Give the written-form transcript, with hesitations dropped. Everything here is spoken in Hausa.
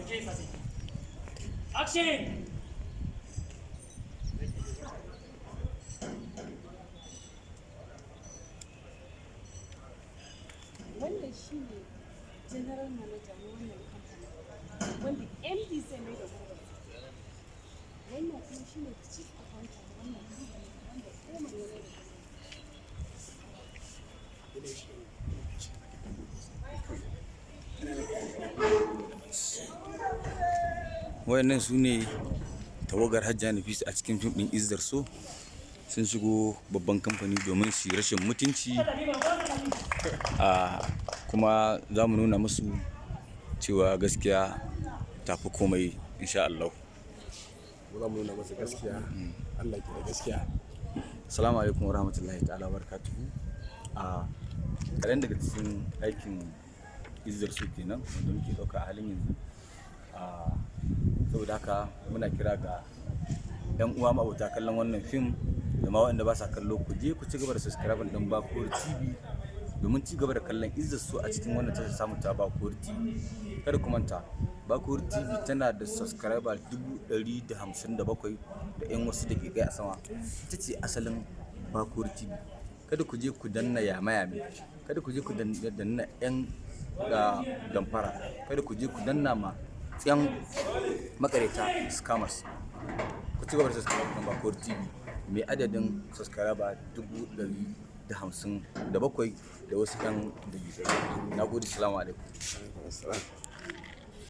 Okay, Sasi. Action! Wannan shi ne general manager na wannan kamfanin wanda MD zai mai da gurbin. Wannan kuma shi ne chief accountant na wannan kamfanin wanda Umar ya mai da gurbin. Wayannan su ne tawagar Hajiya Nafisa a cikin fim ɗin Izzar So. Sun shigo babban kamfani domin su yi rashin mutunci, a kuma za mu nuna musu cewa gaskiya tafi komai, insha Allah. Mu za mu nuna masa gaskiya. Allah ke da gaskiya. Assalamu alaikum warahmatullahi ta'ala barakatuhu. A kaɗan daga cikin aikin Izzar So kenan wanda muke ɗauka a halin yanzu. A saboda haka muna kira ga 'yan uwa ma'abota kallon wannan fim da ma waɗanda ba sa kallo, ku je ku ci gaba da subscribe ɗin Bakori TV domin ci gaba da kallon Izzar So a cikin wannan tashar samu ta Bakori TV. Kada ku manta, Bakori TV tana da subscriber 157,000 da 'yan wasu daƙiƙai a sama. Ita ce asalin Bakori TV. Kada ku je ku danna yame yame, kada ku je ku danna 'yan damfara, kada ku je ku danna ma 'yan makareta, scammers. Ku ci gaba da subscribe ɗin Bakori TV mai adadin subscriber 157,000 da wasu 'yan daƙiƙai. Na gode, salamu alaikum. Assalam.